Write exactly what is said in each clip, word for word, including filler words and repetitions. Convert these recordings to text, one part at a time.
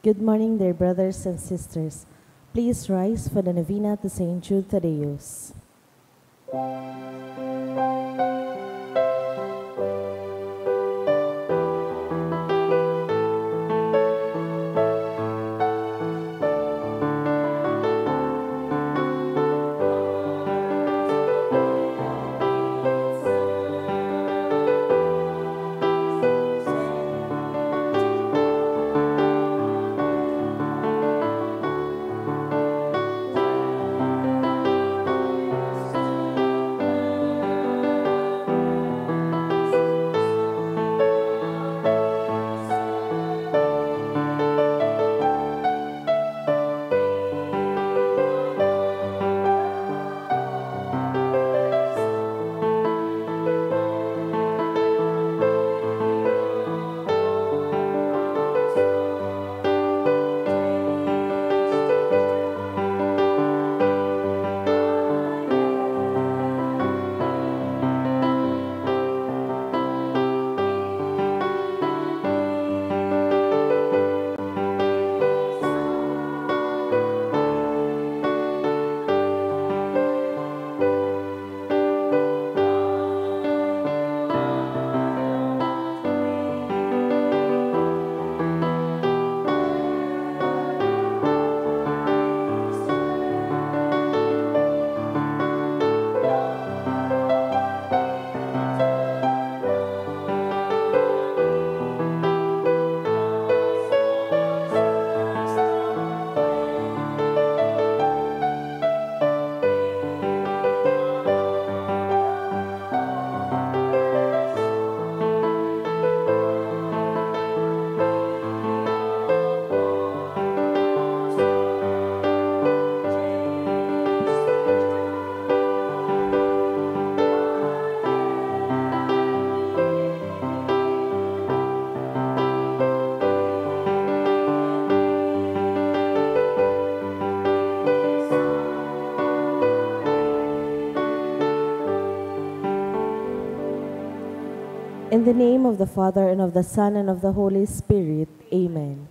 Good morning, dear brothers and sisters. Please rise for the novena to Saint Jude Thaddeus. In the name of the Father, and of the Son, and of the Holy Spirit. Amen.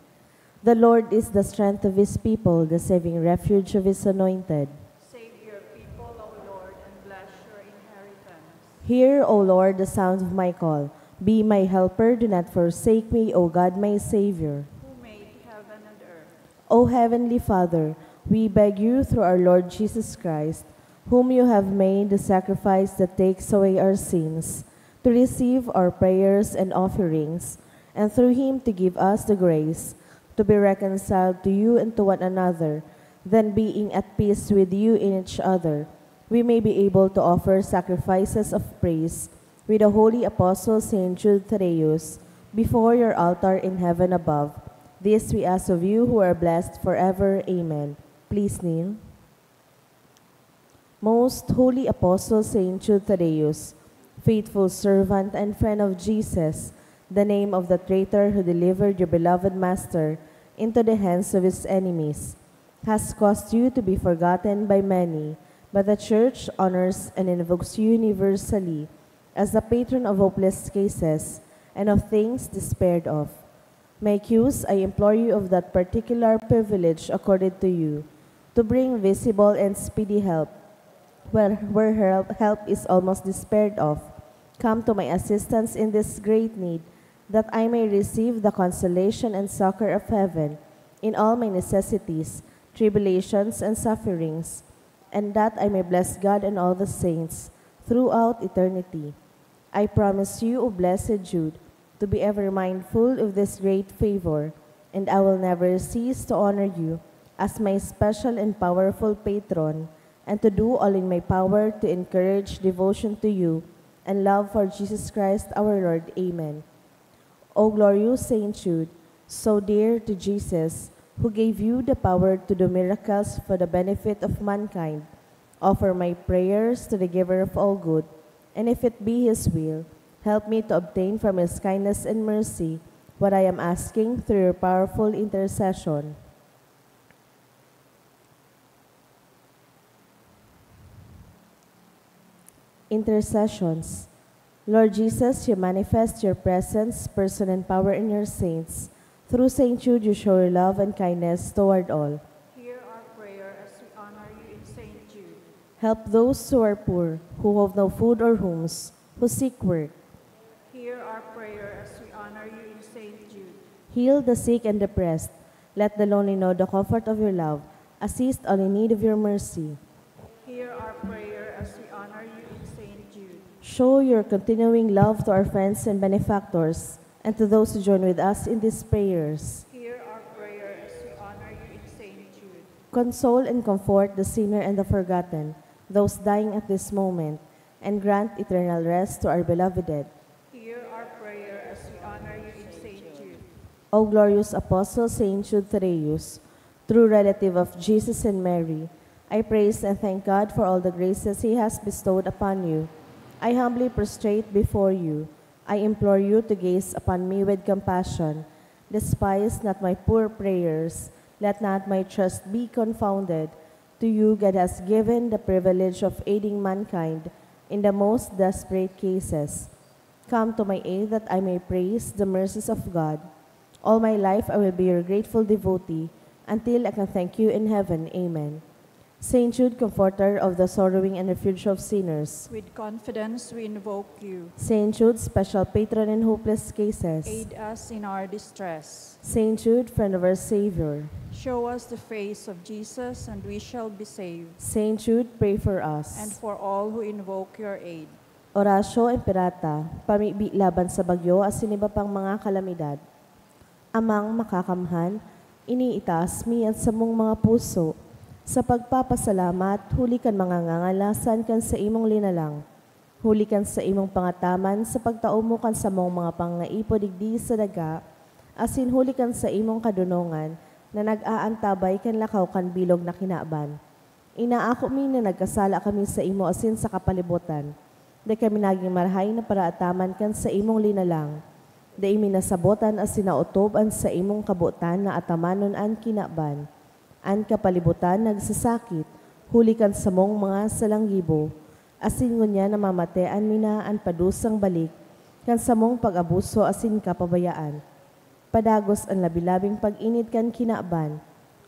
The Lord is the strength of his people, the saving refuge of his anointed. Save your people, O Lord, and bless your inheritance. Hear, O Lord, the sound of my call. Be my helper, do not forsake me, O God, my Savior. Who made heaven and earth. O Heavenly Father, we beg you through our Lord Jesus Christ, whom you have made the sacrifice that takes away our sins, to receive our prayers and offerings, and through him to give us the grace to be reconciled to you and to one another, then being at peace with you in each other, we may be able to offer sacrifices of praise with the holy apostle Saint Jude Thaddeus before your altar in heaven above. This we ask of you who are blessed forever. Amen. Please kneel. Most holy apostle Saint Jude Thaddeus, faithful servant and friend of Jesus, the name of the traitor who delivered your beloved Master into the hands of his enemies, has caused you to be forgotten by many, but the Church honors and invokes you universally as the patron of hopeless cases and of things despaired of. My accused, I implore you of that particular privilege accorded to you, to bring visible and speedy help, where, where help, help is almost despaired of. Come to my assistance in this great need, that I may receive the consolation and succor of heaven in all my necessities, tribulations, and sufferings, and that I may bless God and all the saints throughout eternity. I promise you, O blessed Jude, to be ever mindful of this great favor, and I will never cease to honor you as my special and powerful patron, and to do all in my power to encourage devotion to you and love for Jesus Christ our Lord. Amen. O glorious Saint Jude, so dear to Jesus, who gave you the power to do miracles for the benefit of mankind, offer my prayers to the Giver of all good, and if it be His will, help me to obtain from His kindness and mercy what I am asking through your powerful intercession. Intercessions. Lord Jesus, you manifest your presence, person, and power in your saints Through Saint Jude, you show your love and kindness toward all. Hear our prayer as we honor you in Saint Jude. Help those who are poor, who have no food or homes, who seek work. Hear our prayer as we honor you in Saint Jude. Heal the sick and depressed. Let the lonely know the comfort of your love. Assist all in need of your mercy. Hear our prayer as we honor you in Saint Jude. Show your continuing love to our friends and benefactors, and to those who join with us in these prayers. Hear our prayer as we honor you in Saint Jude. Console and comfort the sinner and the forgotten, those dying at this moment, and grant eternal rest to our beloved dead. Hear our prayer as we honor you in Saint Jude. O glorious Apostle Saint Jude Thaddeus, true relative of Jesus and Mary, I praise and thank God for all the graces He has bestowed upon you. I humbly prostrate before you. I implore you to gaze upon me with compassion. Despise not my poor prayers. Let not my trust be confounded. To you God has given the privilege of aiding mankind in the most desperate cases. Come to my aid that I may praise the mercies of God. All my life I will be your grateful devotee until I can thank you in heaven. Amen. Saint Jude, comforter of the sorrowing and refuge of sinners. With confidence we invoke you. Saint Jude, special patron in hopeless cases. Aid us in our distress. Saint Jude, friend of our Savior. Show us the face of Jesus and we shall be saved. Saint Jude, pray for us. And for all who invoke your aid. Oratio Imperata, pamibi laban sa bagyo asin iba pang mga kalamidad. Amang Makakamhan, iniitaas mi an samong mga puso sa pagpapasalamat huli kan mga ngangalasan kan saimong linalang, huli kan saimong pangataman sa pagtao mo kan samong mga pangangaipo digdi sa daga, asin huli kan saimong kadonongan na nag-aantabay kan lakaw kan bilog na kinaban. Inaako mi na nagkasala kami saimo asin sa kapalibotan. Dai kami nagin marahay na paraataman kan saimong linalang. Dai mi nasabotan asin naotob an saimong kabotan na atamanon an kinaban. An kapalibotan nagsasakit huli kan samong mga salanggibo, asin ngunyan namamatean mi na an padusang balik kan samong pag-abuso asin kapabayaan. Padagos an labi-labing pag-init kan kinaban,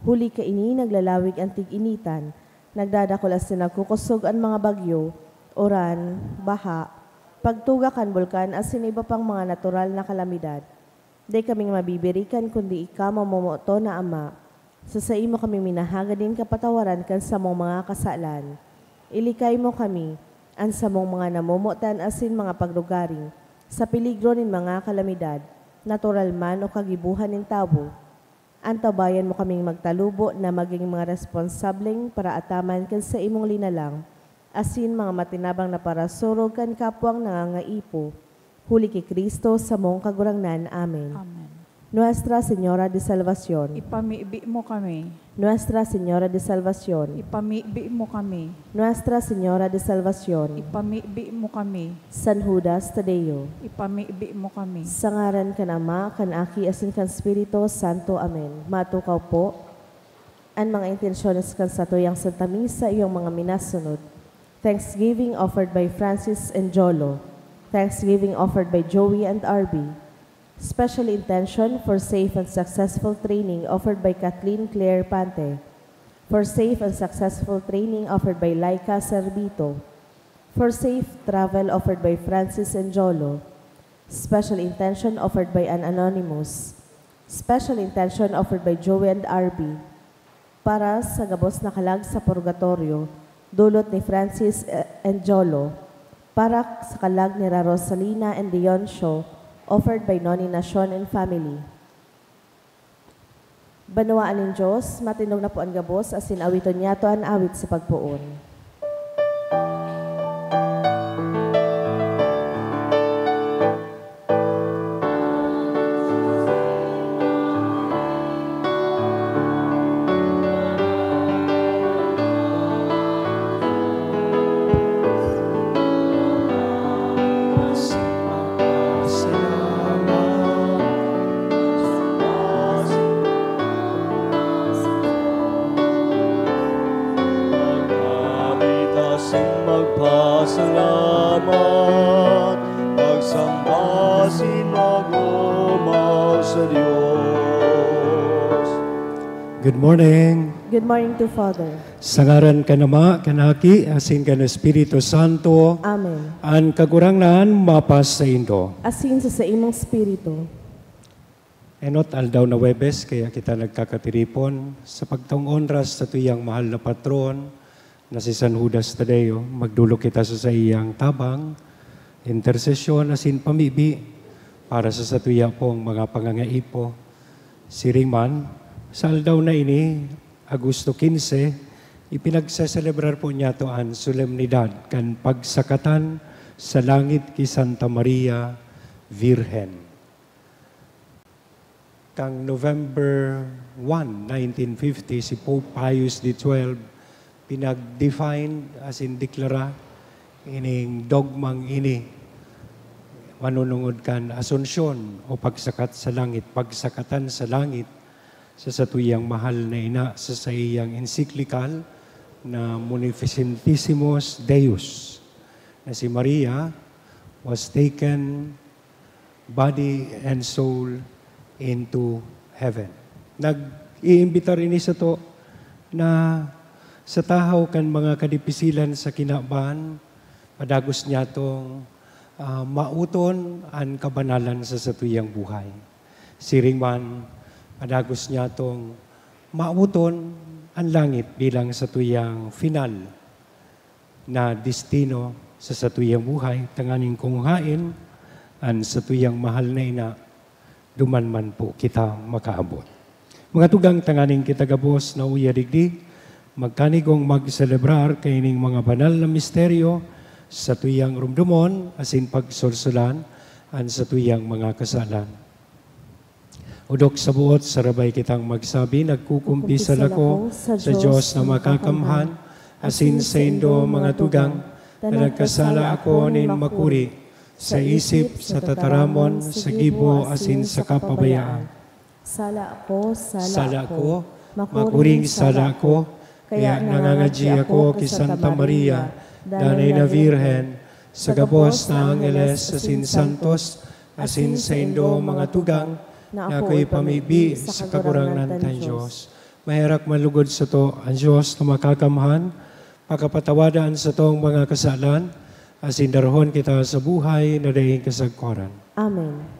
huli kaini naglalawig an tig-initan, nagdadakul asin nagkukosog an mga bagyo, uran, baha, pagtuga kan bulkan asin iba pang mga natural na kalamidad. Dai kaming mabibirikan kundi ika, mamomoton na Ama. Sa saimo kami minahagad nin kapatawaran kan samong mga kasalan. Ilikay mo kami, an samong mga namomotan asin mga paglugaring, sa peligro nin mga kalamidad, natural man o kagibohan nin tawo. Antabayan mo kaming magtalubo na magin mga responsableng paraataman kan saimong linalang, asin mga matinabang na parasurog kan kapwang nangangaipo. Huli ki Cristo, samong Kagurangnan. Amen. Amen. Nuestra Señora de Salvacion. Ipamibi mo kami. Nuestra Señora de Salvacion. Ipamibi mo kami. Nuestra Señora de Salvacion. Ipamibi mo kami. San Judas Tadeo. Ipamibi mo kami. Sa ngaran kan Ama, kan Aki, asin kan Espiritu Santo. Amen. Matukaw po. An mga intensyones kan satuyang Santa Misa, iyong mga minasunod. Thanksgiving offered by Francis and Jolo. Thanksgiving offered by Joey and Arby. Special intention for safe and successful training offered by Kathleen Claire Pante. For safe and successful training offered by Laika Servito. For safe travel offered by Francis and Jolo. Special intention offered by an anonymous. Special intention offered by Joey and Arby. Para sa gabos na kalag sa purgatorio, dulot ni Francis, eh, and Jolo. Para sa kalag ni Ra Rosalina and Dioncio, offered by Noni Nacion and family. Banwaan nin Dios, matindog na po an gabos, asin awiton niyato an awit sa pagpoon. Magpasalamat, magsamba asin mag-omaw sa Dios. Good morning. Good morning to Father. Sa ngaran kan Ama, kan Aki, asin kan Espiritu Santo. Amen. An Kagurangnan mapasaindo. Asin sa saimong espiritu. Enot aldaw na Huwebes, kaya kita nagkakatiripon sa pagtaong onras sa tuyang mahal na patron, na si San Judas Tadeo, magdolok kita sa saiyang tabang, intersesyon asin pamibi para sa satuya pong mga pangangaipo. Siring man, sa aldaw na ini, Agosto quince, ipinagseselebrar po niyato an solemnidad kan pagsakatan sa langit ki Santa Maria Virgen. Kan November one, nineteen fifty, si Pope Pius the twelfth pinag-define asin deklara ining dogmang ini manunungod kan Asunsyon o pagsakat sa langit, pagsakatan sa langit sa satuyang mahal na ina sa saiyang encyclical na Munificentissimus Deus, na si Maria was taken body and soul into heaven. Nag-iimbitar ini sato na sa tahaw kan mga kadipisilan sa kinaban, padagos niyatong, ah, maoton an kabanalan sa satuyang buhay. Siring man, padagos niyatong maoton an langit bilang satuyang final na destino sa satuyang buhay, tanganing kung haen an satuyang mahal na ina, duman man po kita makaabot. Mga tugang, tanganing kita gabos na uya digdi, magkanigong magselebrar kaining mga banal na misteryo, satuyang rumdomon asin pagsulsulan an satuyang mga kasalan. Odok sa buot, sarabay kitang magsabi, nagkukumpisal ako sa Dios na makakamhan, asin saindo, mga tugang, na nagkasala ako nin makuri, sa isip, sa tataramon, sa gibo, asin sa kapabayaan. Sala ako, sala ako, makuring sala ako, kaya nangangadyi ako ki Santa Maria, danay na Birhen, sa gabos na angheles asin santos, asin saindo, mga tugang, na akoy pamibi sa Kagurangnan kan Dios. Maherak man lugod sato an Dios na makakamhan, pakapatawada an satong mga kasalan, asin darahon kita sa buhay na daing kasagkoran. Amen.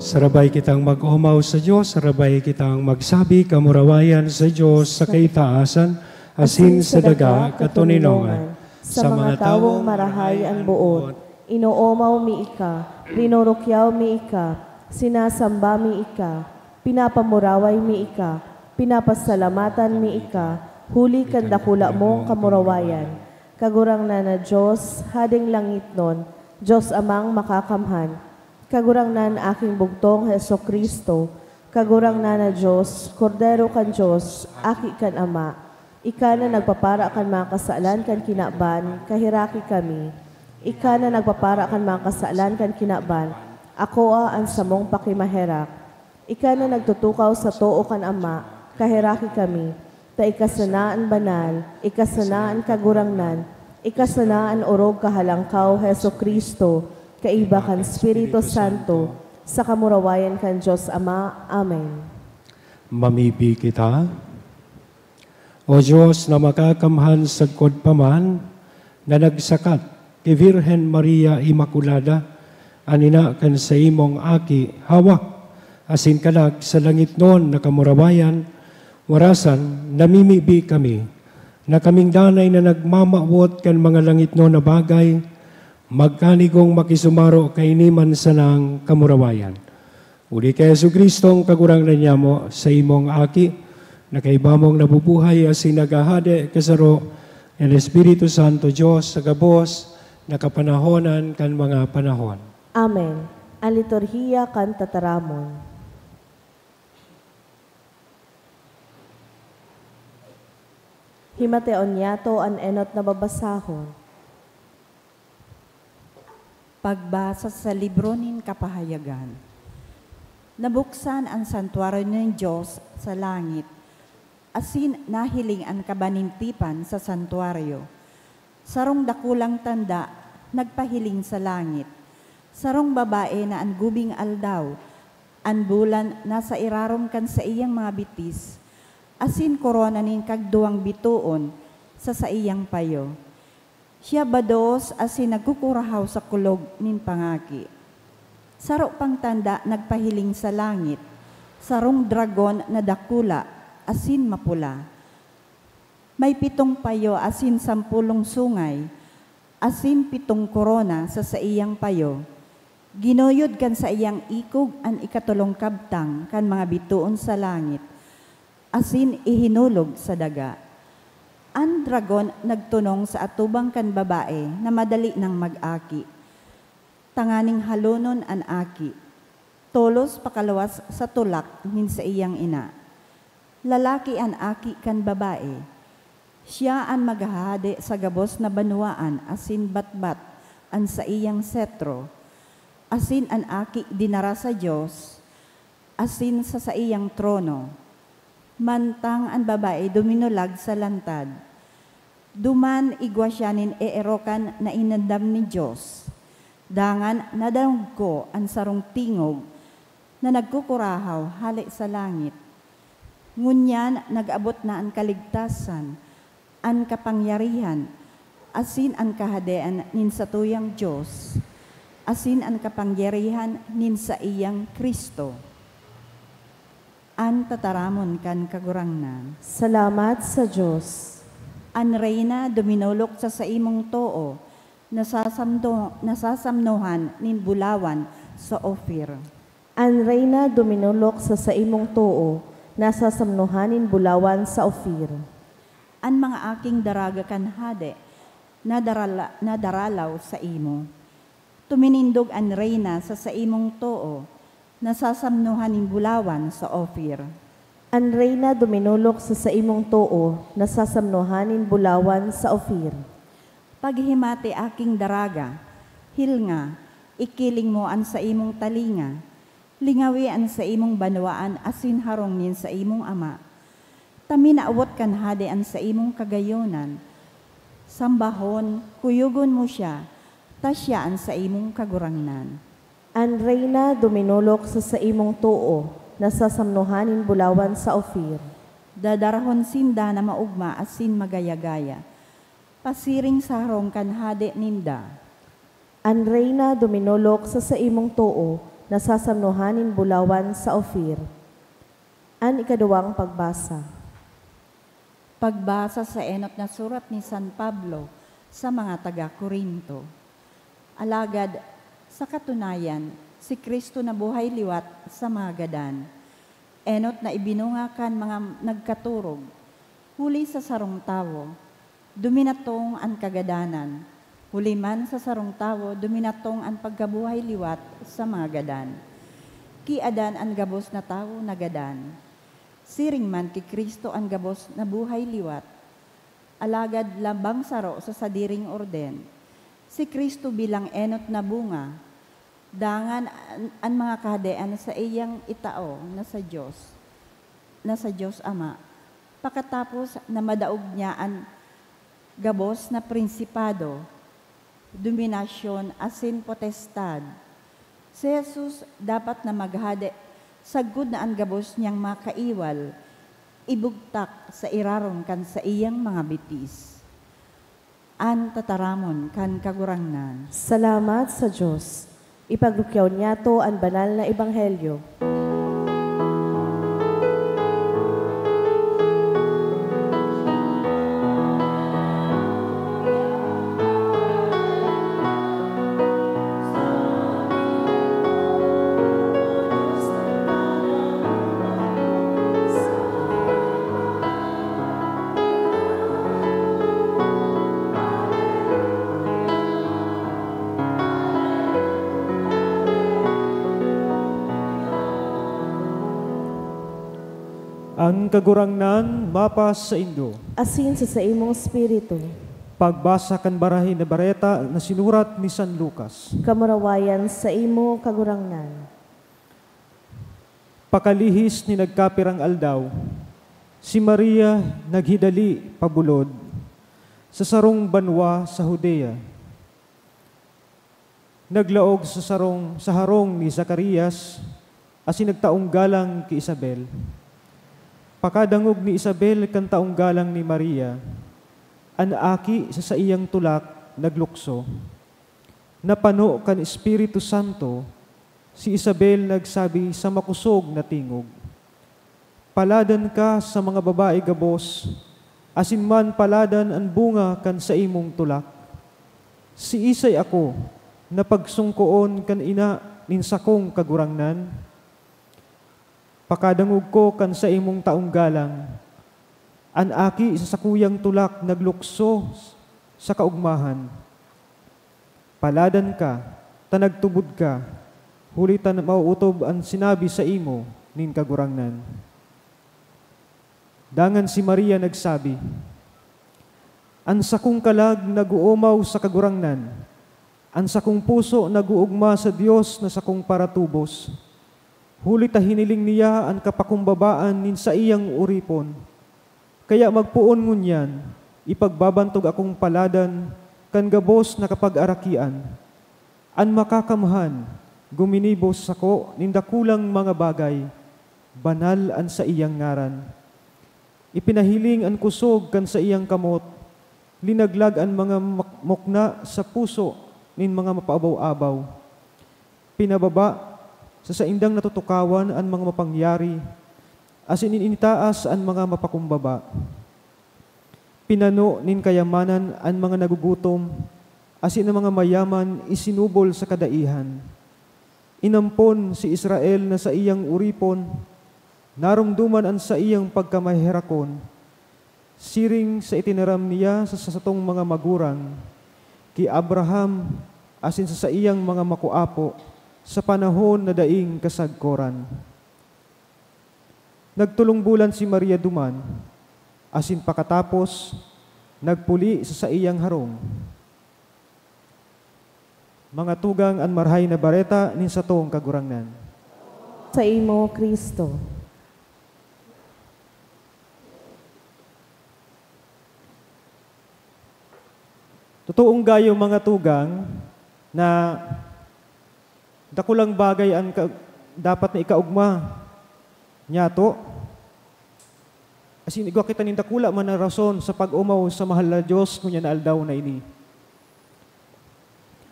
Sarabay kitang mag-omaw sa Dios, sarabay kitang magsabi kamurawayan sa Dios sa kaitaasan, asin sa daga katoninongan. Sa mga tawong marahay an boot, inoomaw mi ika, rinurukyaw mi ika, sinasamba mi ika, pinapamuraway mi ika, pinapasalamatan mi ika, huli kan dakula mong kamurawayan. Kagurangnan na Dios, Hading langitnon, Dios Amang Makakamhan, Kagurangnan, Aking Bugtong, Jesu-Cristo, Kagurangnan na Dios, Kordero kan Dios, Aki kan Ama, ika na nagpapara kan mga kasalan kan kinaban, kaheraki kami. Ika na nagpapara kan mga kasalan kan kinaban, akoa an samong pakimaherak. Ika na nagtutukaw sa too kan Ama, kaheraki kami, ta ika sana an banal, ika sana an kagurangnan, ika sana an orog kahalangkaw, Jesu-Cristo, kaiba kan Espiritu Santo, sa kamurawayan kan Dios Ama. Amen. Mamibi kita. O Dios na makakamhan, sagkod pa man na nagsakat ki Virgen Maria Immaculada, an ina kan saimong Aki, hawak asin kalag sa langitnon na kamurawayan, warasan namimibi kami, na kaming danay na nagmamawot kan mga langitnon na bagay, magkanigong makisumaro kaini man sanang kamurawayan. Huli ki Jesu-Cristo, ang Kagurangnan niamo, sa imong Aki, na kaiba mong nabubuhay asin naghahade kasaro kan Espiritu Santo, Dios sa gabos na kapanahonan kan mga panahon. Amen. An liturhiya kan tataramon. Himateon niyato an enot na babasahon. Pagbasa sa libro nin Kapahayagan. Nabuksan an santuaryo nin Dios sa langit, asin nahiling an kabanintipan sa santuaryo. Sarong dakulang tanda nagpahiling sa langit. Sarong babae na an gubing aldaw, an bulan nasa irarom kan saiyang mga bitis, asin korona nin kagduwang bitoon sa saiyang payo. Siya bados asin nagkukurahaw sa kulog nin pangaki. Saro pang tanda nagpahiling sa langit, sarong dragon na dakula asin mapula. May pitong payo asin sampolong sungay, asin pitong korona sa saiyang payo. Ginuyod kan saiyang ikog an ikatolong kabtang kan mga bitoon sa langit, asin ihinulog sa daga. An dragon nagtonong sa atubang kan babae na madali nang mag-aki, tanganing halonon an aki, tolos pakaluwas sa tulak nin saiyang ina. Lalaki an aki kan babae. Siya an maghahade sa gabos na banwaan asin batbat an saiyang setro, asin an aki dinara sa Dios, asin sa saiyang trono. Mantang an babae duminulag sa lantad, duman igwa siya nin eerokan na inandam nin Dios. Dangan nadangog ko an sarong tingog na nagkukurahaw hale sa langit. Ngunyan nag-abot na an kaligtasan, an kapangyarihan, asin an kahadean nin satuyang Dios, asin an kapangyarihan nin saiyang Cristo. An tataramon kan Kagurangnan. Salamat sa Dios. An reyna duminolok sa saimong too, nasasamno-, nasasamnohan nin bulawan sa Ofir. An reyna duminolok sa saimong too, nasasamnohan nin bulawan sa Ofir. An mga aking daraga kan hade nadarala-, nadaralaw saimo. Tuminindog an reyna sa saimong too, nasasamnohan nin bulawan sa Ofir. An reyna duminolok sa saimong too, nasasamnohan nin bulawan sa Ofir. Paghimati, aking daraga, hilnga, ikiling mo an saimong talinga, lingawi an saimong banwaan asin harong nin saimong ama. Ta minawot kan hade an saimong kagayonan. Sambahon, kuyogon mo siya, ta siya an saimong kagurangnan. An reyna duminolok sa saimong too, nasasamnohan nin bulawan sa Ofir. Dadarahon sinda na maogma asin magaya-gaya, pasiring sa harong kan hade ninda. An reyna duminolok sa saimong too, nasasamnohan nin bulawan sa Ofir. An ikaduwang pagbasa. Pagbasa sa enot na surat ni San Pablo sa mga taga Corinto. Alagad, sa katunayan, si Cristo nabuhay liwat sa mga gadan, enot na ibinunga kan mga nagkatorog. Huli sa sarong tawo, duminatong an kagadanan, huli man sa sarong tawo, duminatong an pagkabuhay liwat sa mga gadan. Ki Adan an gabos na tawo nagadan. Siring man ki Cristo an gabos nabuhay liwat. Alagad labang saro sa sadiring orden, si Cristo bilang enot na bunga, dangan an, an mga kahadean saiyang itao na sa Dios, na sa Dios Ama, pakatapos na madaog niya an gabos na prinsipado, dominasyon asin potestad. Si Jesus dapat na maghade sagkod na an gabos niyang mga kaiwal ibugtak sa irarom kan saiyang mga bitis. An tataramon kan Kagurangnan. Salamat sa Dios. Ipagrukyaw niyato an banal na ebanghelyo. An Kagurangnan mapasaindo. Asin sa saimong espiritu. Pagbasa kan Marahay na Bareta na sinurat ni San Lucas. Kamurawayan saimo, Kagurangnan. Pakalihis nin nagkapirang aldaw, si Maria naghidali pabulod sa sarong banwa sa Judea. Naglaog sa sarong, sa harong ni Zacarias asin nagtaong galang ki Isabel. Pakadangog ni Isabel kan taong galang ni Maria, an aki sa saiyang tulak naglukso. Napano kan Espiritu Santo, si Isabel nagsabi sa makosog na tingog, "Paladan ka sa mga babae gabos, asin man paladan an bunga kan saimong tulak. Siisay ako na pagsungkoon kan ina nin sakong Kagurangnan? Pakadangog ko kan saimong taong galang, an aki sa sakuyang tulak naglukso sa kaogmahan. Paladan ka ta nagtubod ka, huli ta maootob an sinabi saimo nin Kagurangnan." Dangan si Maria nagsabi, "An sakong kalag nag-oomaw sa Kagurangnan, an sakong puso nag-oogma sa Dios na sakong paratubos, huli ta hiniling niya an kapakumbabaan nin saiyang oripon. Kaya magpoon ngunyan, ipagbabantog akong paladan kan gabos na kapagarakian. An Makakamhan guminibo sa sako nin dakulang mga bagay, banal an saiyang ngaran. Ipinahiling an kosog kan saiyang kamot, linaglag an mga mak-, mukna sa puso nin mga mapaabaw-abaw. Pinababa sa saindang natutukawan an mga mapangyari, asin initaas an mga mapakumbaba. Pinano nin kayamanan an mga nagugutom, asin an mga mayaman isinubol sa kadaihan. Inampon si Israel na saiyang oripon, naromdoman an saiyang pagkamaherakon, siring sa itinaram niya sa satong mga magurang, ki Abraham asin sa saiyang mga makoapo sa panahon na daing kasagkoran." Nagtolong bulan si Maria duman, asin pakatapos, nagpuli sa saiyang harong. Mga tugang, an Marahay na Bareta nin satong Kagurangnan. Saimo, Cristo. Totoong gayo, mga tugang, na dakulang bagay an ka-, dapat na ikaogma niyato. Asin igwa kita nin dakula man na rason sa pag-omaw sa mahal na Dios ngunyan na aldaw na ini.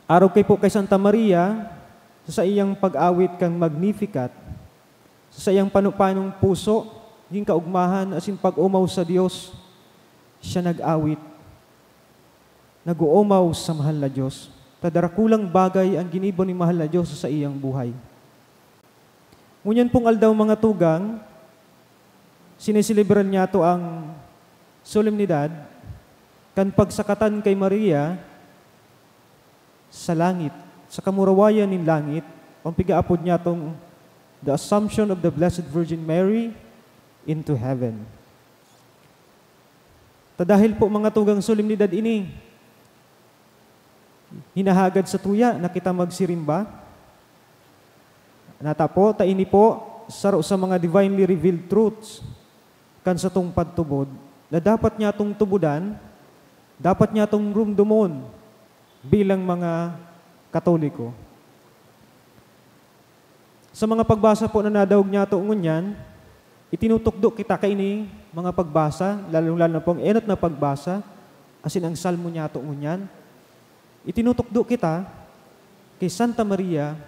Arog kay po kay Santa Maria, sa saiyang pag-awit kan Magnificat, sa saiyang pano-panong puso, nin kaogmahan asin pag-omaw sa Dios, siya nag-awit. Nag-oomaw sa mahal na Dios. Ta dakulang bagay an ginibo nin mahal na Dios sa saiyang buhay. Ngunyan pong aldaw, mga tugang, sineselebrar niyato an solemnidad kan pagsakatan ki Maria sa langit, sa kamurawayan nin langit, an pig-aapod niyatong The Assumption of the Blessed Virgin Mary into Heaven. Ta dahil po, mga tugang, solemnidad ini, hinahagad satuya na kita magsirimba. Nata po, ta ini po saro sa mga divinely revealed truths kan satong pagtubod na dapat niyatong tubodan, dapat niyatong rumdomon bilang mga Katoliko. Sa mga pagbasa po na nadaog niyato ngunyan, itinutukdo kita kaini mga pagbasa, lalong-lalo na po ang enot na pagbasa, asin ang Salmo niyato ngunyan. Itinutukdo kita ki Santa Maria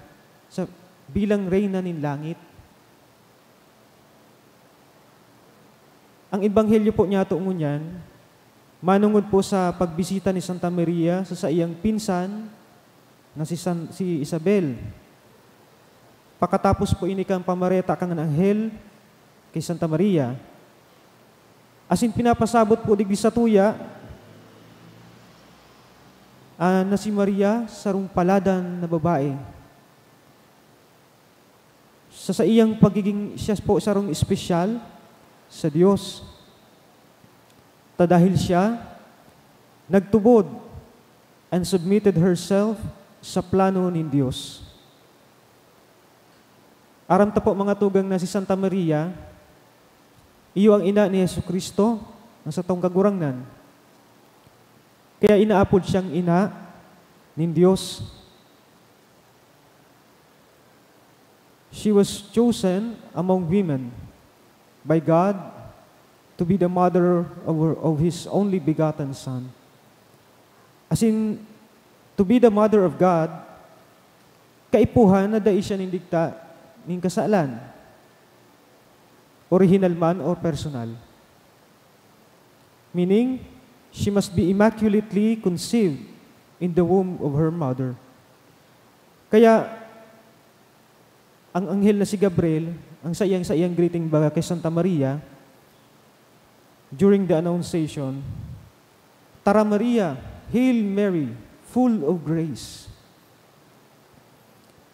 sa, bilang Reyna nin Langit. Ang ebanghelyo po niyato ngunyan, manongod po sa pagbisita ni Santa Maria sa saiyang pinsan na si San, si Isabel. Pakatapos po ini kan pamareta kan anghel ki Santa Maria. Asin pinapasabot po digdi satuya, ah, na si Maria sarong paladan na babae. Sa saiyang pagiging siya po sarong espesyal, sa Dios. Ta dahil siya nagtubod and submitted herself sa plano nin Dios. Aram ta po, mga tugang, na si Santa Maria, iyo ang ina ni Jesu-Cristo, na satong Kagurangnan. Kaya inaapod siyang ina nin Dios. She was chosen among women by God to be the mother of, her, of His only begotten Son. As in, to be the mother of God, kaipuhan na dai siya nindigta nin kasalan, orihinal man or personal. Meaning, she must be immaculately conceived in the womb of her mother. Kaya, ang anghel na si Gabriel, ang saiyang-saiyang greeting baga kay Santa Maria, during the Annunciation, "Tara Maria, Hail Mary, full of grace.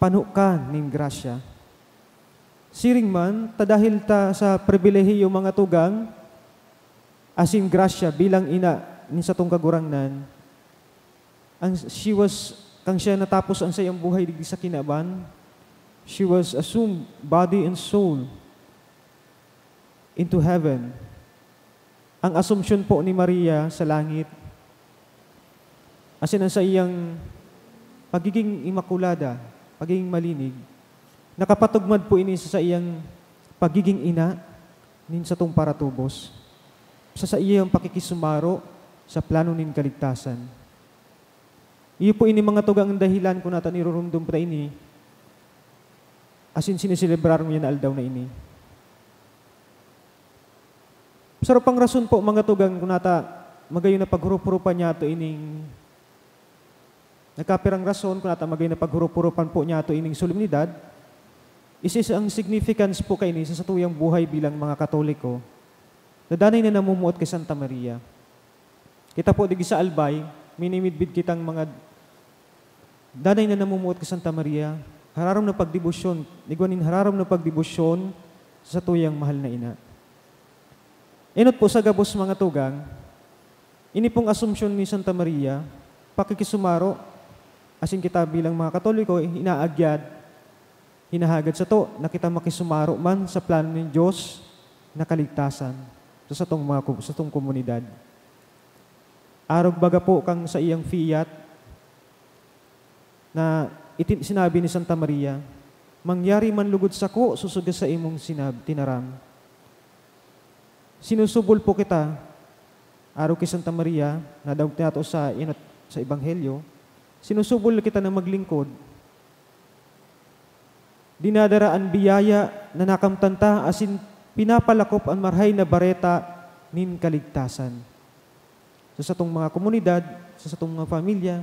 Pano ka nin grasya." Siring man, ta dahil ta sa pribilehiyo, mga tugang, asin grasya bilang ina nin satong Kagurangnan, ang, she was, kan siya natapos ang saiyang buhay digdi sa kinaban, she was assumed body and soul into heaven. Ang asumpsyon po ni Maria sa langit, asin ang saiyang pagiging imakulada, pagiging malinig, nakapatugmad po ini sa saiyang pagiging ina nin satong paratubos, sa saiyang pakikisumaro sa plano nin kaligtasan. Iyo po ini, mga tugang, ang dahilan kun nata nirurumdom ta ini, asin sineselebrar ngunyan na aldaw na ini. Sa pang rason po, mga tugang, kun nata magayon na paghurup-hurupan niyato ining, nagkapirang rason kun nata magayon na paghurup-hurupan po niyato ining solemnidad, is, is ang significance po kaini sa satuyang buhay bilang mga Katoliko, na danay na namumuot kay Santa Maria. Kita po, digdi sa Albay, minimidbid kitang mga danay na namumuot ki Santa Maria, hararom na pagdebosyon, igwa nin hararom na pagdebosyon sa satuyang mahal na ina. Enot po sa gabos, mga tugang, ini pong Asumpsyon ni Santa Maria, pakikisumaro, asin kita bilang mga Katoliko, inaagyad, hinahagad sato na kita makisumaro man sa plano nin Dios na kaligtasan sa satong mga ku-, satong komunidad. Arog baga po kan saiyang fiat na iti-, sinabi ni Santa Maria, "Mangyari man lugod sako sosog sa imong sinab-, tinaram." Sinusubol po kita, arog ki Santa Maria, na daog nato sa inot sa Ebanghelyo, sinusubol kita na maglingkod. Dinadara an biyaya na nakamtan ta asin pinapalakop an Marahay na Bareta nin kaligtasan sa satong mga komunidad, sa satong mga pamilya,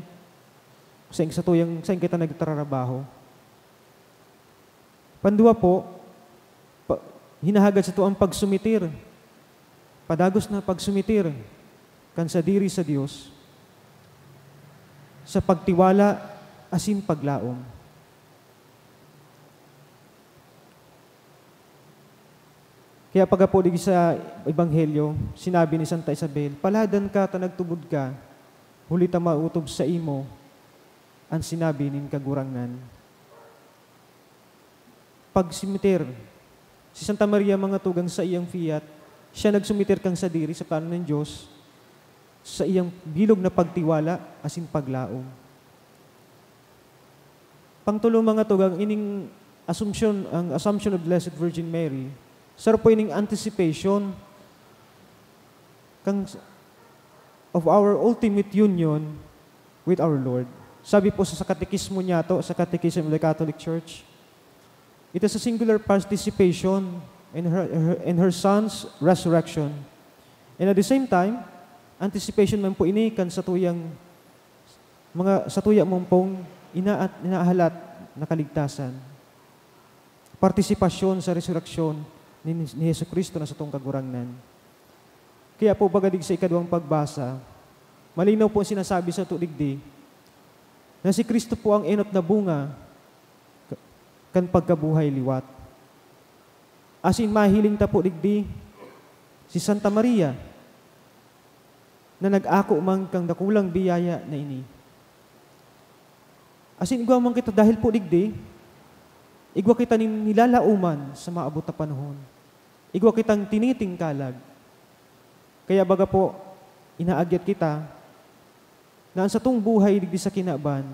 sa satuyang, sain kita nagtrarabaho. Panduwa po, pa-, hinahagad sato ang pagsumitir, padagos na pagsumitir kan sadiri sa Dios, sa pagtiwala asin paglaom. Kaya pagapod digdi sa Ebanghelyo, sinabi ni Santa Isabel, "Paladan ka ta nagtubod ka, huli ta maotob saimo an sinabi nin Kagurangnan." Pagsumitir. Si Santa Maria, mga tugang, saiyang fiat, siya nagsumitir kan sadiri sa plano nin Dios, saiyang bilog na pagtiwala asin paglaom. Pangtulo, mga tugang, ining Assumption, ang Assumption of Blessed Virgin Mary, saro po ining anticipation kan, of our ultimate union with our Lord. Sabi po sa, sa katekismo niyato, sa Catechism of the Catholic Church, it is a singular participation in her, her, in her Son's resurrection. And at the same time, anticipation man po ini kan satuyang mga, satuya man pong inaat-, inaahalat na kaligtasan. Partisipasyon sa resurreksyon ni, ni Jesu-Cristo na satong Kagurangnan. Kaya po, baga digdi sa ikaduwang pagbasa, malinaw po sinasabi sato digdi na si Cristo po ang enot na bunga ka-, kan pagkabuhay liwat. Asin mahiling ta po digdi Si Santa Maria, na nag-ako man kan dakulang biyaya na ini. Asin igwa man kita dahil po digdi, igwa kita nin nilalaoman sa maabot na panahon. Igwa kitang tinitingkalag. Kaya baga po, inaagyat kita na an satong buhay digdi sa kinaban,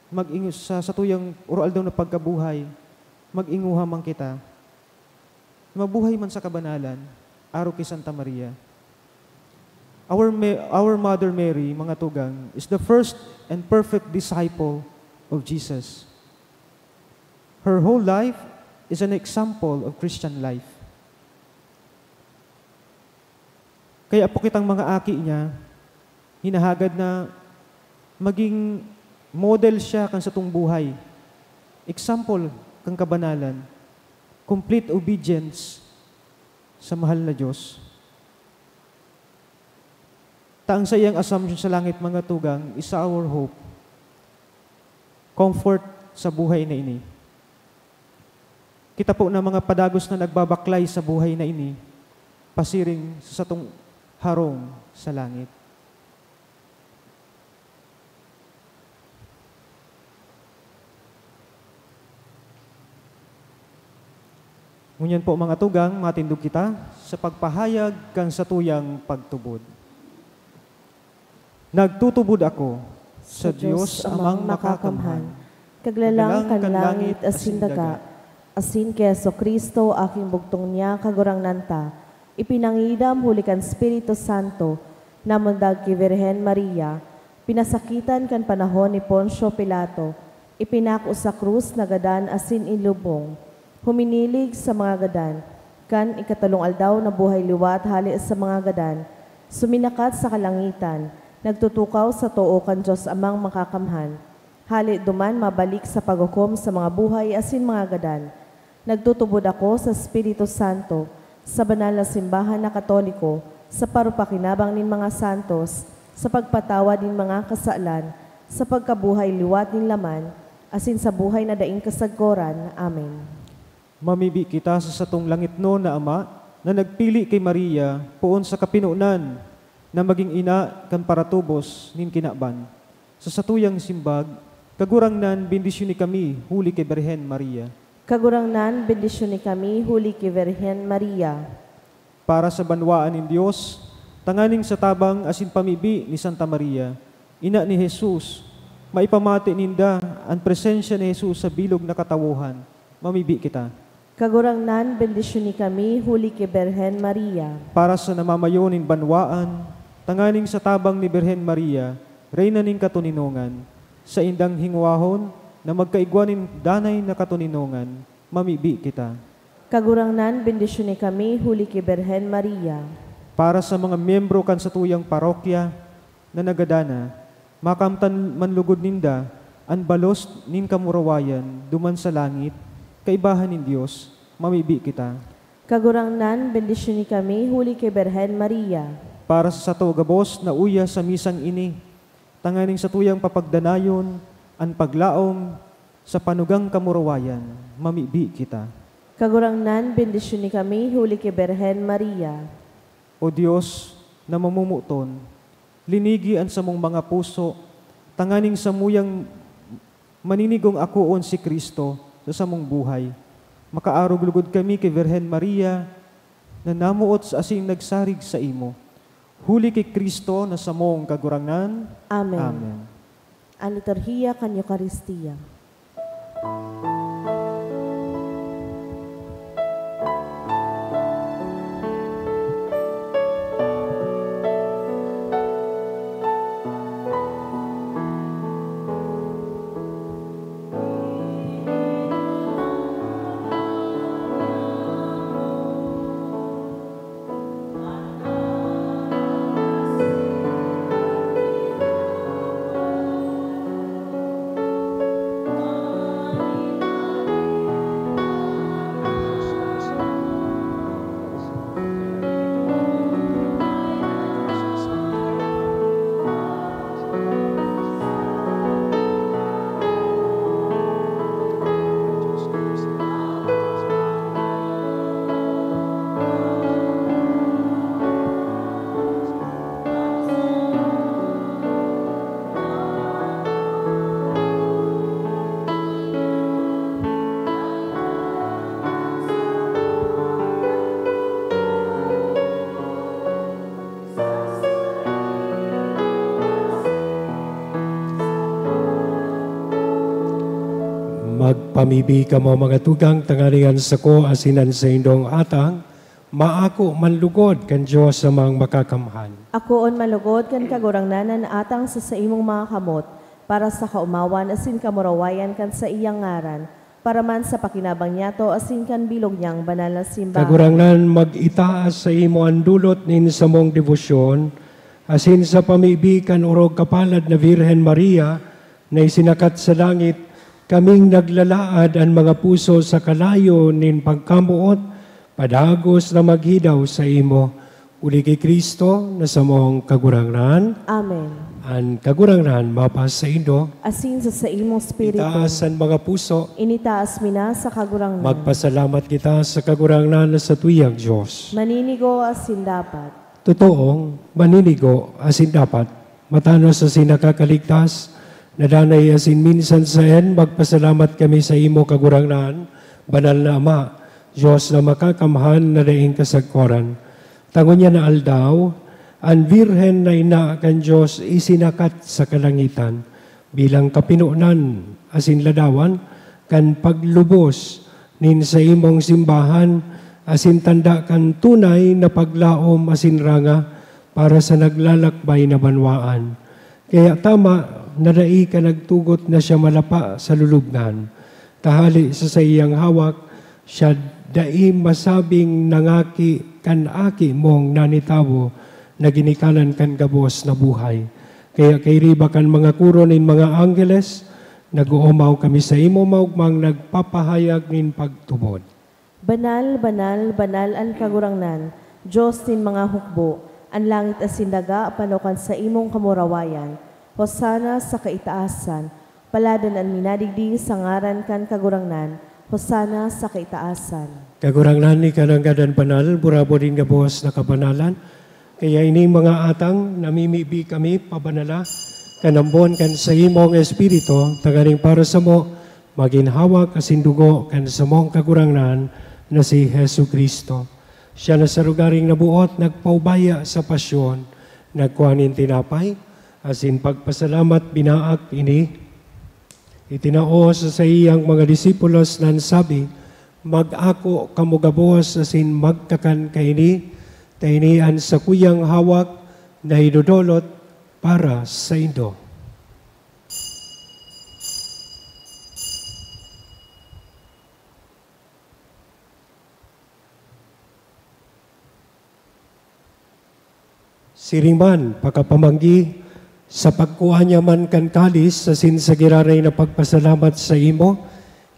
mag-ingo-, sa satuyang oro-aldaw na pagkabuhay, mag-inguha man kita. Mabuhay man sa kabanalan, arog ki Santa Maria. Our Ma-, our Mother Mary, mga tugang, is the first and perfect disciple of Jesus. Her whole life is an example of Christian life. Kaya po kitang mga aki niya, hinahagad na maging model siya kan satong buhay. Example kan kabanalan, complete obedience sa mahal na Diyos. Ta ang saiyang assumption sa langit, mga tugang, is our hope, comfort sa buhay na ini. Kita po na mga padagos na nagbabaklay sa buhay na ini, pasiring sa satong harong sa langit. Ngunyan po, mga tugang, matindog kita sa pagpahayag kan satuyang pagtubod. Nagtutubod ako sa Sa Diyos Diyos Amang Amang Makakamhan, Makakamhan, Kaglalang kan langit asin daga, asin ki Jesu-Cristo, aking bugtong niya, Kagurangnan ta, ipinangidam huli kan Espiritu Santo, namundag ki Birhen Maria, pinasakitan kan panahon ni Poncio Pilato, ipinako sa krus, nagadan asin inlubong, huminilig sa mga gadan, kan ikatolong aldaw nabuhay liwat hale sa mga gadan, suminakat sa kalangitan, nagtutukaw sa too kan Diyos Amang Makakamhan. Hale duman mabalik sa paghukom sa mga buhay asin mga gadan. Nagtutubod ako sa Espiritu Santo, sa banal na simbahan na Katoliko, sa parupakinabang nin mga santos, sa pagpatawad nin mga kasalan, sa pagkabuhay liwat nin laman, asin sa buhay na daing kasagkoran. Amen. Mamibi kita sa satong langitnon na Ama, na nagpili ki Maria poon sa kapinonan na magin ina kan paratubos nin kinaban. Sa satuyang simbag, Kagurangnan, bendisyoni kami huli ki Birhen Maria. Kagurangnan, bendisyoni kami huli ki Birhen Maria. Para sa banwaan nin Dios, tanganing sa tabang asin pamibi ni Santa Maria, ina ni Jesus, maipamati ninda an presensya ni Jesus sa bilog na katawohan. Mamibi kita. Kagurangnan, bendisyoni kami huli ki Birhen Maria. Para sa namamayo nin banwaan, tanganing sa tabang ni Birhen Maria, Reyna nin katoninongan, saindang hingwahon na magkaigwa nin danay na katoninongan, mamibi kita. Kagurangnan, bendisyoni kami huli ki Birhen Maria. Para sa mga miyembro kan satuyang parokya na nagadana, makamtan man lugod ninda an balos nin kamurawayan duman sa langit, kaibahan nin Dios, mamibi kita. Kagurangnan, bendisyoni kami huli ki Birhen Maria. Para sa sato gabos na uya sa misang ini, tanganing satuyang papagdanayon an paglaom sa panugang kamurawayan, mamibi kita. Kagurangnan, bendisyoni kami huli ki Birhen Maria. O Dios na mamomoton, linigi an samong mga puso, tanganing samuyang maninigong akoon si Cristo sa samong buhay. Makaarog lugod kami ki Birhen Maria, na namoot sa asin nagsarig saimo. Huli ki Cristo na samong Kagurangnan. Amen. Amen. An liturhiya kan Eukaristia. Magpamibi kamo, mga tugang, tanganing an sako asin an saindong atang maako man lugod kan Dios Amang Makakamhan. Akoon man lugod kan Kagurangnan an atang sa saimong mga kamot, para sa kaomawan asin kamurawayan kan saiyang ngaran, para man sa pakinabang niyato asin kan bilog niyang banal na simbahan. Kagurangnan, mag-itaas saimo an dulot nin samong debosyon, asin sa pamibi kan orog kapalad na Birhen Maria na isinakat sa langit, kaming naglalaad an mga puso sa kalayo nin pagkamoot, padagos na maghidaw saimo. Huli ki Cristo na samong Kagurangnan. Amen. An Kagurangnan mapasaindo. Asin sa saimong espiritu. Itaas an mga puso. Initaas mi na sa Kagurangnan. Magpasalamat kita sa Kagurangnan na satuyang Dios. Maninigo asin dapat. Totoong maninigo asin dapat. Matanos asin nakakaligtas, na danay asin minsan saen, magpasalamat kami saimo, Kagurangnan, Banal na Ama, Dios na Makakamhan na daing kasagkoran. Ta ngunyan na aldaw, an Birhen na ina kan Dios isinakat sa kalangitan bilang kapinonan asin ladawan kan paglubos nin saimong simbahan, asin tanda kan tunay na paglaom asin ranga para sa naglalakbay na banwaan. Kaya tama na dai ka nagtugot na siya malapa sa lulubngan. Tahali sa saiyang hawak, siya dai masabing nangaki kan Aki mong nanitawo na ginikanan kan gabos na buhay. Kaya kairiba kan mga koro nin mga angheles, nag-oomaw kami saimo maogmang nagpapahayag nin pagtubod. Banal, banal, banal an Kagurangnan, Dios nin mga hukbo, an langit asin daga pano kan saimong kamurawayan. Hosana sa kaitaasan. Paladan an minadigdi sa ngaran kan Kagurangnan. Hosana sa kaitaasan. Kagurangnan, ika nanggad an banal, burabod nin gabos na kabanalan. Kaya ini, mga atang, namimibi kami pabanala kan ambon kan saimong Espiritu, tanganing para samo magin hawak asin dugo kan samong Kagurangnan na si Jesu-Cristo. Siya na sa lugaring naboot nagpaubaya sa pasyon, nagkua nin tinapay, asin pagpasalamat, binaak ini, itinao sa saiyang mga disipulos na nagsabi, "Mag-ako kamo gabos asin magkakan kaini, ta ini an sakuyang hawak na idodolot para saindo." Siring man, pakapamanggi, sa pagkua niya man kan kalis asin sa giraray na pagpasalamat saimo,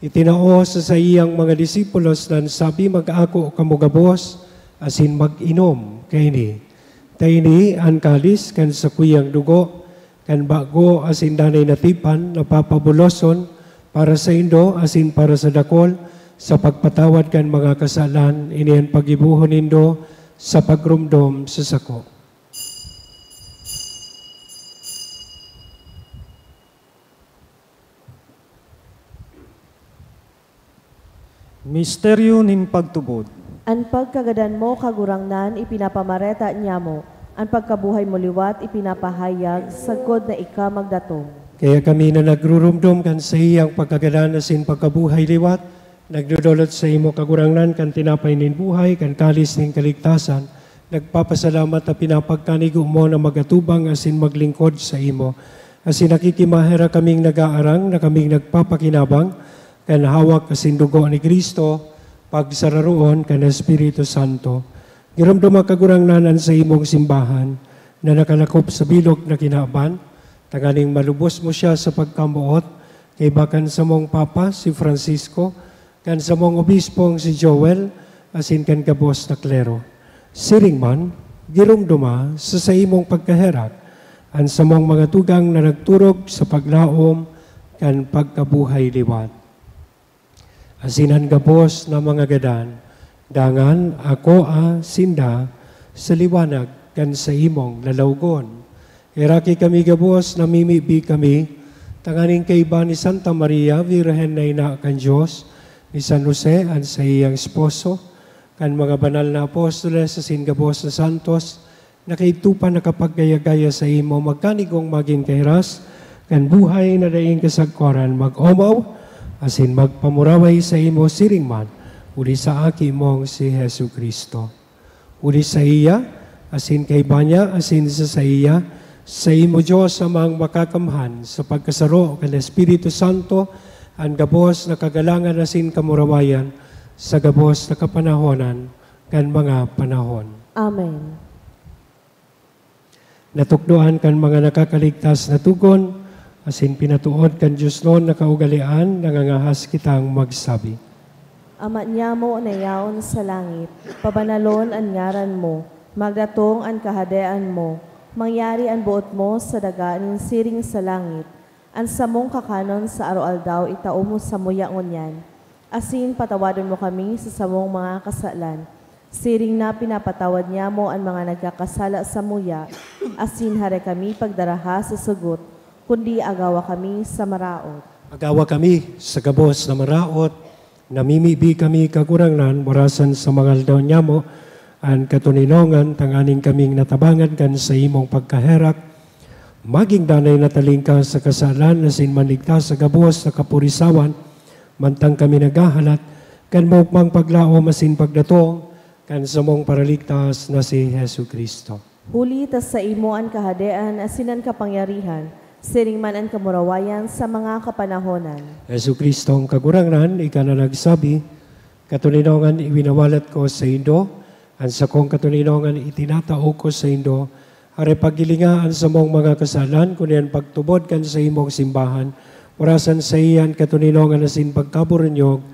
itinao sa saiyang mga disipulos na nagsabi, "Mag-ako kamo gabos asin mag-inom kaini. Ta ini an kalis kan sakuyang dugo kan bago asin danay na tipan na papabuloson para saindo asin para sa dakul sa pagpatawad kan mga kasalan. Ini an paggibohon nindo sa pagromdom sa sako." Misteryo nin pagtubod. An pagkagadan mo, Kagurangnan, ipinapamareta niamo, an pagkabuhay mo liwat ipinapahayag, sagkod na ika magdatong. Kaya kami na nagruromdom kan saiyang pagkagadan asin pagkabuhay liwat, nagdodolot saimo, Kagurangnan, kan tinapay nin buhay, kan kalis nin kaligtasan, nagpapasalamat ta pinapagkanigo mo na mag-atubang asin maglingkod saimo. Asin nakikimaherak kaming nag-aarang na kaming nagpapakinabang kan hawak asin dugo ni Cristo, pagsararoon kan Espiritu Santo. Giromdoma, Kagurangnan, an saimong simbahan na nakalakop sa bilog na kinaban, tanganing malubos mo siya sa pagkamoot, kaiba kan samong Papa, si Francisco, kan samong Obispong si Joel, asin kan gabos na klero. Siring man, giromdoma sa saimong pagkaherak an samong mga tugang na nagturog sa paglaom kan pagkabuhay liwat. Asin an gabos na mga gadan, dangan akoa sinda sa liwanag kan saimong lalawgon. Heraki kami gabos, namimibi kami, tanganing kaiba ni Santa Maria, Birhen na Ina kan Dios, ni San Jose, an saiyang esposo, kan mga banal na apostoles asin gabos na santos, na kaidto pa nakapaggaya-gaya saimo, magkanigong magin kahiras kan buhay na daing kasagkoran, mag-omaw asin magpamuraway saimo siring man, huli sa Aki mong si Jesu-Cristo. Huli saiya, asin kaiba niya, asin sa saiya, saimo, Dios Amang Makakamhan, sa pagkasaro kan Espiritu Santo, an gabos na kagalangan asin kamurawayan, sa gabos na kapanahonan kan mga panahon. Amen. Natukdoan kan mga nakakaligtas na togon, asin pinatood kan diosnon na kaugalean, nangangahas kitang magsabi. Ama niamo na yaon sa langit, pabanalon an ngaran mo, magdatong an kahadean mo, mangyari an boot mo sa daga nin siring sa langit. An samong kakanon sa aroaldaw itao mo samuya ngunyan, asin patawadon mo kami sa samong mga kasalan, siring na pinapatawad niamo an mga nagkakasala samuya, asin hare kami pagdaraha sa sugot, kundi agawa kami sa maraot. Agawa kami sa gabos na maraot, namimibi kami, Kagurangnan, marasan sa mga aldaw niamo, an katoninongan, tanganing kaming natabangan kan saimong pagkaherak, maging danay na talingka sa kasalan asin manligtas sa gabos na kapurisawan, mantang kami naghahalat kan maogmang paglaom asin pagdatong kan samong Paraligtas na si Jesu-Cristo. Huli ta saimo an kahadean asin an kapangyarihan, siring man an kamurawayan sa mga kapanahonan. Jesu-Cristo, ang Kagurangnan, ika na nagsabi, "Katoninongan iwinawalat ko saindo, an sakong katoninongan itinatao ko saindo." Hare paghilinga an samong mga kasalan, kundi an pagtubod kan saimong simbahan, marasan saiya an katoninongan asin pagkaburunyog,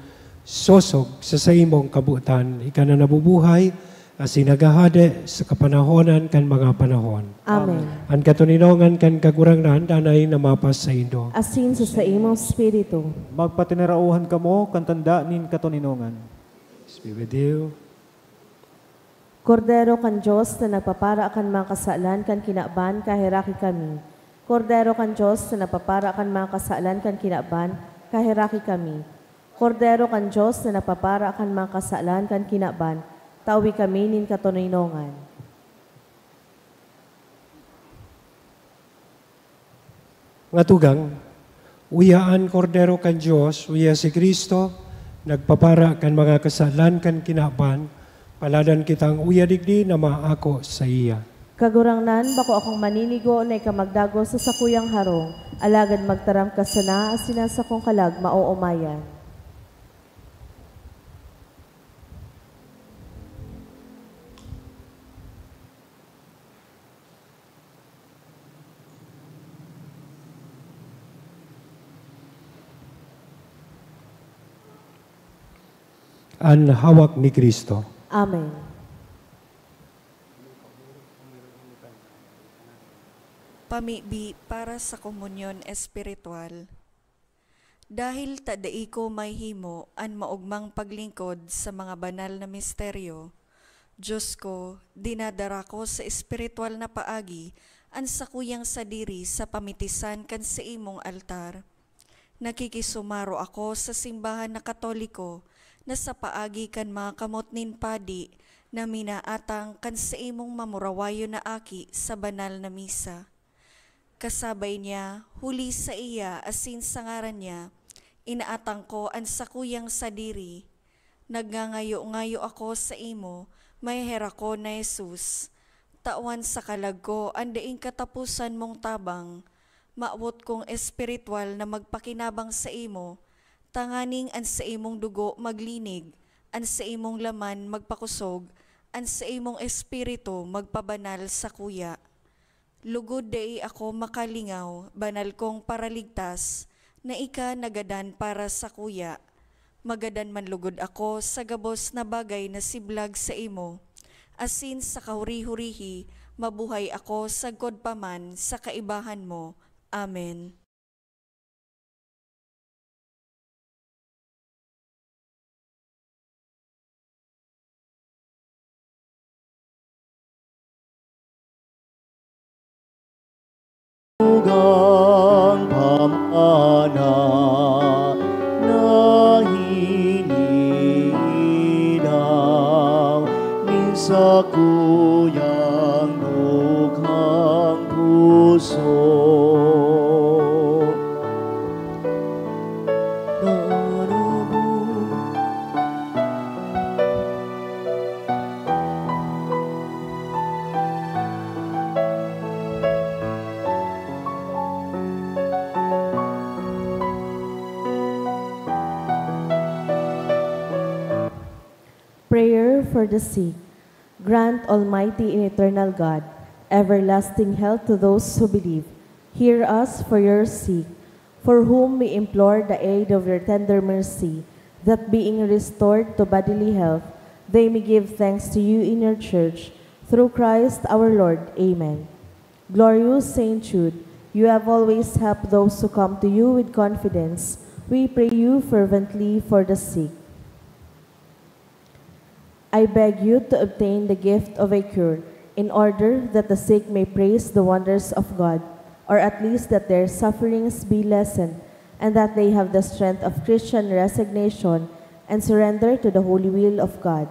sosog sa saimong kabotan. Ika na nabubuhay, asin naghahade sa kapanahonan kan mga panahon. Amen. An katoninongan kan Kagurangnan danay na mapasaindo. Asin sa saimong espiritu. Magpatinarauhan kamo kan tanda nin katoninongan. Peace be with you. Kordero kan Dios na nagpapara kan mga kasalan kan kinaban, kaheraki kami. Kordero kan Dios na nagpapara kan mga kasalan kan kinaban, kaheraki kami. Kordero kan Dios na nagpapara kan mga kasalan kan kinaban, tawi kami nin katoninongan. Mga tugang, uya an Kordero kan Dios, uya si Cristo, nagpapara kan mga kasalan kan kinaban, paladan kitang uya digdi na maako saiya. Kagurangnan, bako akong maninigo na ika magdagos sa sakuyang harong, alagad magtaram ka sana asin an sakong kalag maoomayan. An hawak ni Cristo. Amen. Pamibi para sa komunyon espiritual. Dahil ta dai ko mahimo an maogmang paglingkod sa mga banal na misteryo, Dios ko, dinadara ko sa espiritual na paagi an sakuyang sadiri sa pamitisan kan saimong altar. Nakikisumaro ako sa simbahan na Katoliko na sa paagi kan mga kamot nin padi na minaatang kan saimong mamurawayon na aki sa banal na misa. Kasabay niya, huli saiya asin sa ngaran niya, inaatang ko an sakuyang sadiri. Nagngangayo-ngayo ako saimo, maheherakon na Jesus. Tawan sa kalag ko an daing kataposan mong tabang. Mawot kong espiritual na magpakinabang saimo, tanganing an saimong dugo maglinig, an saimong laman magpakosog, an saimong espiritu magpabanal sakuya. Lugod dai ako makalingaw, banal kong Paraligtas, na ika nagadan para sakuya. Magadan man lugod ako sa gabos na bagay na siblag saimo, asin sa kahuri-hurihi mabuhay ako sagkod pa man sa kaibahan mo. Amen. Tugang pamana na hinihilaw nin sakuyang dukhang puso. for the sick. Grant, Almighty and Eternal God, everlasting health to those who believe. Hear us for your sick, for whom we implore the aid of your tender mercy, that being restored to bodily health, they may give thanks to you in your church, through Christ our Lord. Amen. Glorious Saint Jude, you have always helped those who come to you with confidence. We pray you fervently for the sick. I beg you to obtain the gift of a cure, in order that the sick may praise the wonders of God, or at least that their sufferings be lessened, and that they have the strength of Christian resignation and surrender to the holy will of God.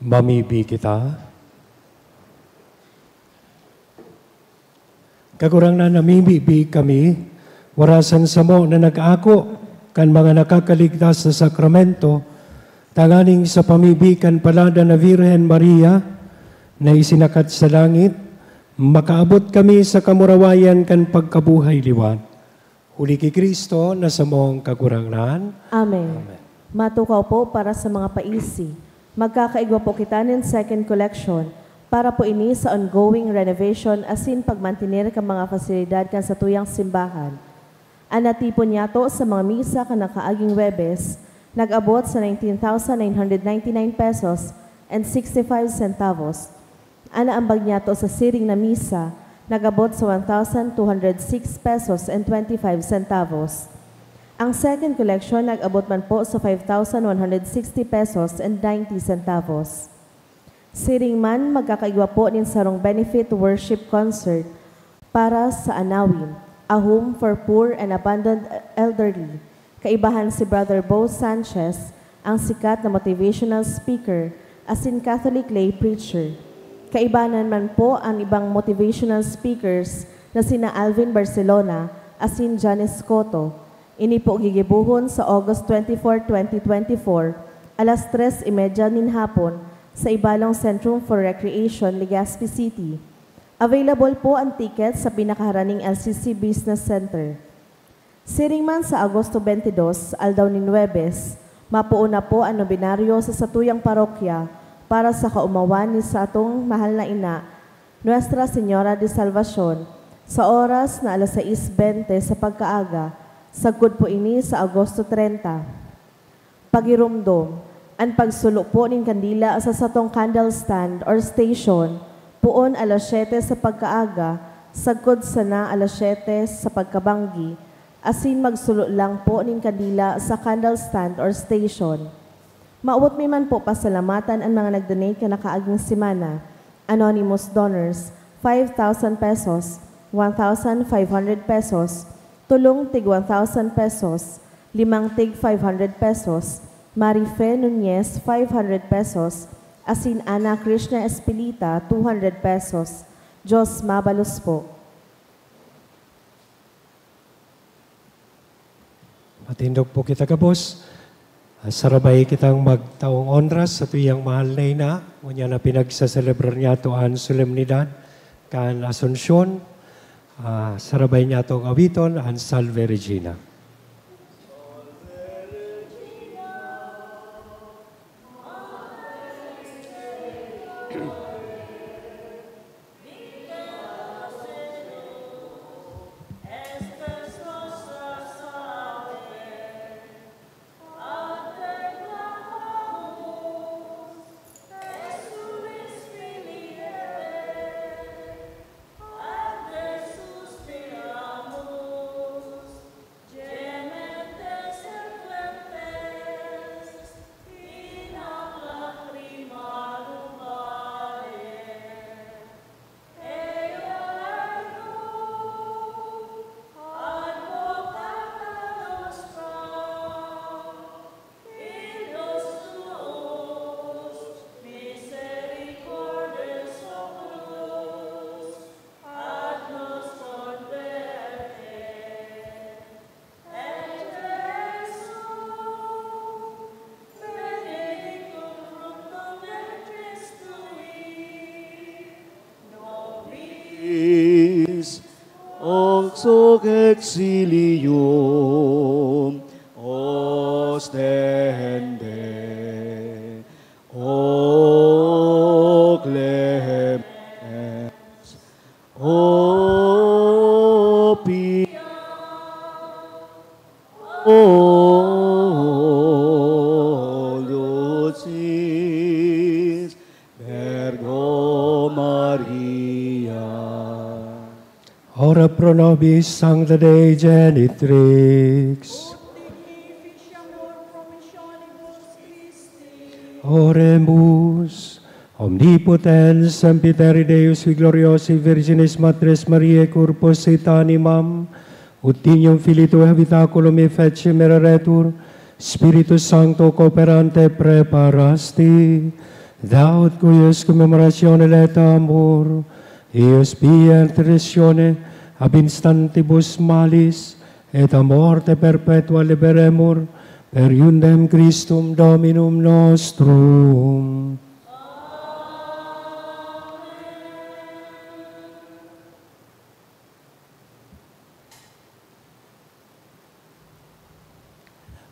Mamibi kita. Kagurangnan, namimibi kami, warasan samo na nag-ako kan mga nakakaligtas sa sakramento, tanganing sa pamibi kan Palada na Virgen Maria na isinakat sa langit, makaabot kami sa kamurawayan kan pagkabuhay liwat. Huli ki Cristo na samong Kagurangnan. Amen. Amen. Matukaw po para sa mga paisi. Magkakaigwa po kita nin second collection para po ini sa ongoing renovation asin pagmantener kan mga fasilidad kan satuyang simbahan. An natipon niyato sa mga misa kan nakaaging Huwebes nag-abot sa nineteen thousand nine hundred ninety-nine pesos and sixty-five centavos. An naambag niyato sa siring na misa nag-abot sa one thousand two hundred six pesos and twenty-five centavos. Ang second collection nag-abot man po sa five thousand one hundred sixty pesos and ninety centavos. Siring man, magkakaigwa po nin sarong benefit worship concert para sa Anawin, A Home for Poor and Abandoned Elderly. Kaibahan si Brother Bo Sanchez, ang sikat na motivational speaker asin Catholic lay preacher. Kaibanan man po ang ibang motivational speakers na sina Alvin Barcelona asin Janice Cotto. Ini po gigibohon sa August twenty-four, twenty twenty-four, alas tres y media nin hapon, sa Ibalong Centrum for Recreation, Legazpi City. Available po ang ticket sa pinakaharaning L C C Business Center. Siring man sa Agosto twenty-two, aldaw nin Huwebes, mapoon na po an nobinaryo sa satuyang parokya para sa kaomawan ni satong mahal na ina, Nuestra Señora de Salvacion, sa oras na alas sais bente sa pagkaaga, sagkod po ini sa Agosto treinta. Pagiromdom, an pagsulo po nin kandila sa satong candle stand or station, poon alas siyete sa pagkaaga, sagkod sana alas siyete sa pagkabanggi, asin magsulo lang po nin kandila sa candle stand or station. Mawot mi man po pasalamatan an mga nag-donate kan nakaaging semana. Anonymous donors, five thousand pesos, one thousand five hundred pesos, tulong tig one thousand pesos, limang tig five hundred pesos, Marife Nunez, five hundred pesos, asin Ana Krishna Espilita, two hundred pesos. Diyos mabalos po. Matindog po kita gabos. Ah, sarabay kitang magtaong onra sa tuyang mahal na ina, ngunyan na pinagsaselebrar niyato an solemnidad kan Asunsyon. Ah, sarabay niyatong awiton an Salve Regina. Oxoc exilium ostende, o clemens, o pia, o dulcis Virgo Maria. Ora pro nobis Sancta Dei Genitrix. Oremus. Omnipotens Sempiteri Deus, qui gloriosi Virginis Matres Mariae corpus et animam, ut dignum Filii Tuae habitaculum efficem eretur, Spiritus Sancto cooperante preparasti, thou, whose commemoratione laeta amor, eius pia intercessione ab instantibus malis, et a morte perpetua liberemur, per iundem Christum Dominum nostrum.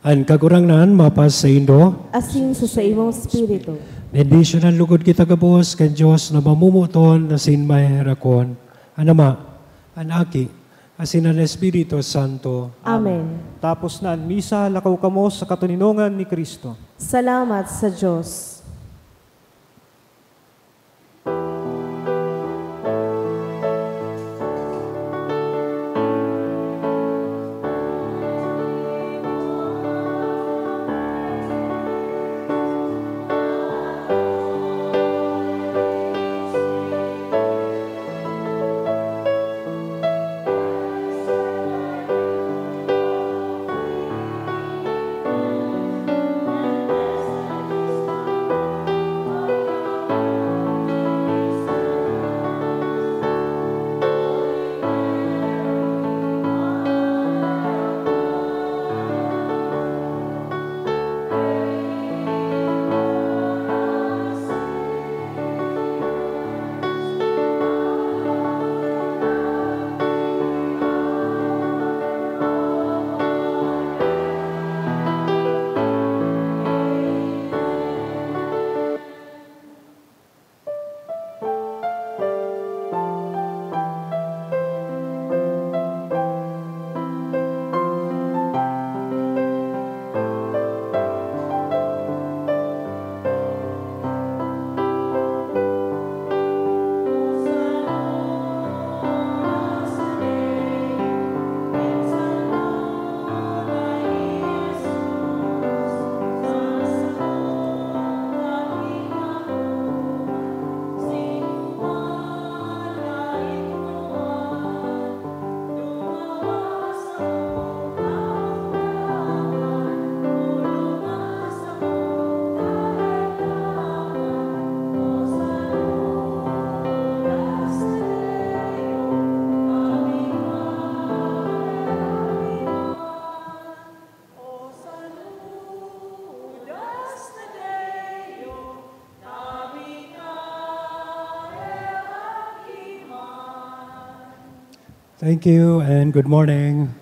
An Kagurangnan mapasaindo. Asin sa saimong espiritu. Bendisyonan lugod kita gabos kan Dios na mamomoton asin maheherakon, an Ama, an Aki, asin an Espiritu Santo. Amen. Tapos na an misa, lakaw kamo sa katoninongan ni Cristo. Salamat sa Dios. Thank you and good morning.